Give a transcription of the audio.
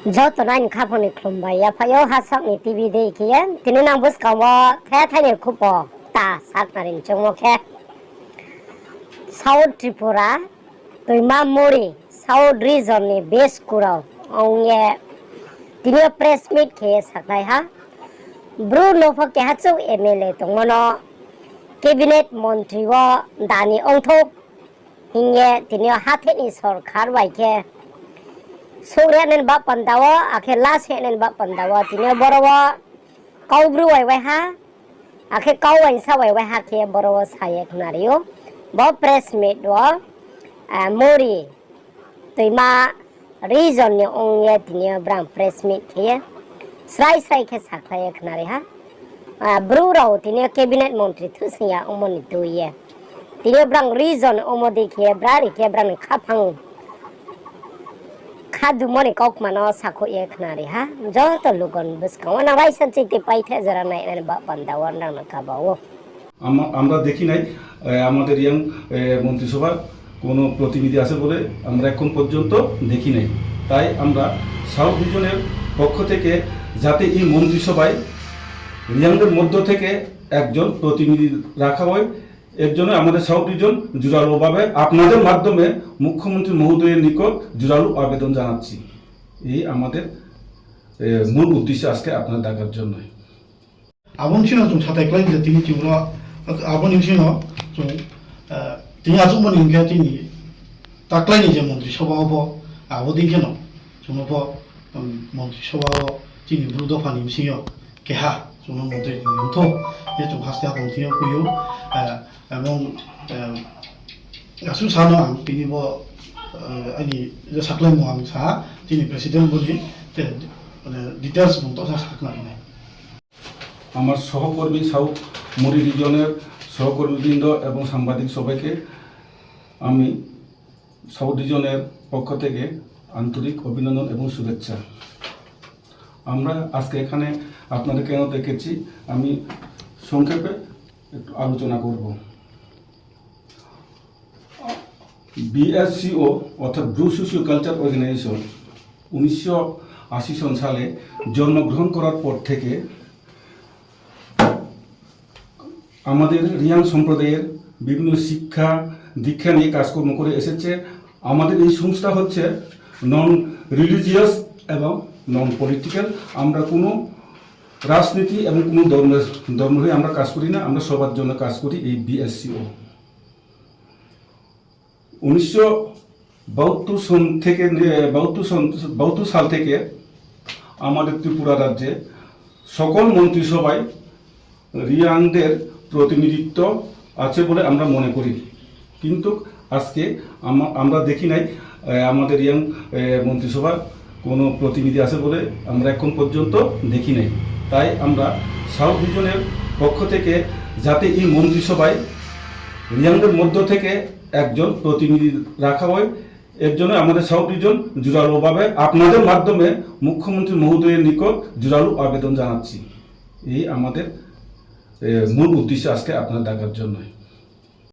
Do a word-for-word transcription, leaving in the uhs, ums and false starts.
Joto no aini khaphang ni khlum bai yaphaih ou, Hasao ni T V dei khe ye. Tini nang buskang wo the thai ni khupo ta sakhnari ni choungmo khe, South Tripura, Toima Muri, South Region ni bsku rao ong ye tini yo press meet khe ye sakhlai ha. Bru no pho keha chouh M L A tongmo no cabinet montri wo dani ongthou hing ye tini yo hathái ni sorkar bai khe souhri nai ni bah panda wo, akhe last nai ni bah panda wo tini yo boro wo Kaubru wai waiha, akhe kau waisa wai waiha khe boro wo sa ye khnari ou. Bo press meet wo, ah, Muri, Toima region ni ong ye tini yo brang press meet khe ye srai srai khe sakhlai ye khnari ha. Ah, Bru rao tini yo cabinet montri thusoing ya ongmo ni tui ye tini yo brang region ongmo dei khe ye brari khe brang ni khaphang khadumo ni kaukma no sakhouh ye khnari ha. Joto lugon buskang wo nang raisa chiti paithe jora nai nani bah panda wo nang no kaba ou. আমা-, আমরা দেখি নাই, এ, আমাদের রিয়াং, এ, মন্ত্রিসভার কোনো প্রতিনিধি আছে বলে আমরা এখন পর্যন্ত দেখি নাই। তাই আমরা সাউথ রিজনের পক্ষ থেকে যাতে এই মন্ত্রিসভায় রিয়াংদের মধ্য থেকে একজন প্রতিনিধি রাখা হয়, এর জন্য আমাদের সাউথ রিজন জোরালোভাবে আপনাদের মাধ্যমে মুখ্যমন্ত্রী মহোদয়ের নিকট জোরালো আবেদন জানাচ্ছি। এই আমাদের, এ, মূল উদ্দেশ্য আজকে আপনাদের ডাকার জন্য। Abo ni sino chung satai klái ni je tini chung ro, abo ni sino chung, eh, tini achouhmo ni hing khe tini taklái ni je montri sobha wo pho, abo dei khe no chung no pho, um, montri sobha wo chini Bru dopha ni bsing yo keha chung no montri ni ongthou, je chung haste ha tong thing yo khui ou, eh, Ebong, eh, asuh sa no ang tini bo, eh, aini je sakhlaimo ang sa, tini president bo ni, te, মানে, details bung to sa sakhlai nai. আমার সহকর্মী সাউথ মুরি রিজিয়নের সহকর্মীবৃন্দ এবং সাংবাদিক সবাইকে আমি সাউথ রিজিয়নের পক্ষ থেকে আন্তরিক অভিনন্দন এবং শুভেচ্ছা। আমরা আজকে এখানে আপনাদের কেন ডেকেছি, আমি সংক্ষেপে একটু আলোচনা করব। বিএসসিও অর্থাৎ ব্রু সোশিও কালচার অর্গানাইজেশন উনিশশো আশি সন সালে জন্মগ্রহণ করার পর থেকে আমাদের রিয়াং সম্প্রদায়ের বিভিন্ন শিক্ষা দীক্ষা নিয়ে কাজকর্ম করে এসেছে। আমাদের এই সংস্থা হচ্ছে নন রিলিজিয়াস এবং নন পলিটিক্যাল। আমরা কোনো রাজনীতি এবং কোনো ধর্মের, ধর্ম হয়ে আমরা কাজ করি না, আমরা সবার জন্য কাজ করি এই বিএসসিও। উনিশশো বাহাত্তর সন থেকে, এ, বাহাত্তর সন, বাহাত্তর সাল থেকে আমাদের ত্রিপুরা রাজ্যে সকল মন্ত্রিসভায় রিয়াংদের প্রতিনিধিত্ব আছে বলে আমরা মনে করি। কিন্তু আজকে আমা-, আমরা দেখি নাই, এ, আমাদের রিয়াং, এ, মন্ত্রিসভার কোনো প্রতিনিধি আছে বলে আমরা এখন পর্যন্ত দেখি নাই। তাই আমরা সাউথ রিজনের পক্ষ থেকে যাতে এই মন্ত্রিসভায় রিয়াংদের মধ্য থেকে একজন প্রতিনিধি রাখা হয়, এর জন্য আমাদের সাউথ রিজন জোরালোভাবে আপনাদের মাধ্যমে মুখ্যমন্ত্রী মহোদয়ের নিকট জোরালো আবেদন জানাচ্ছি। এই আমাদের, এ, মূল উদ্দেশ্য আজকে আপনাদের ডাকার জন্য।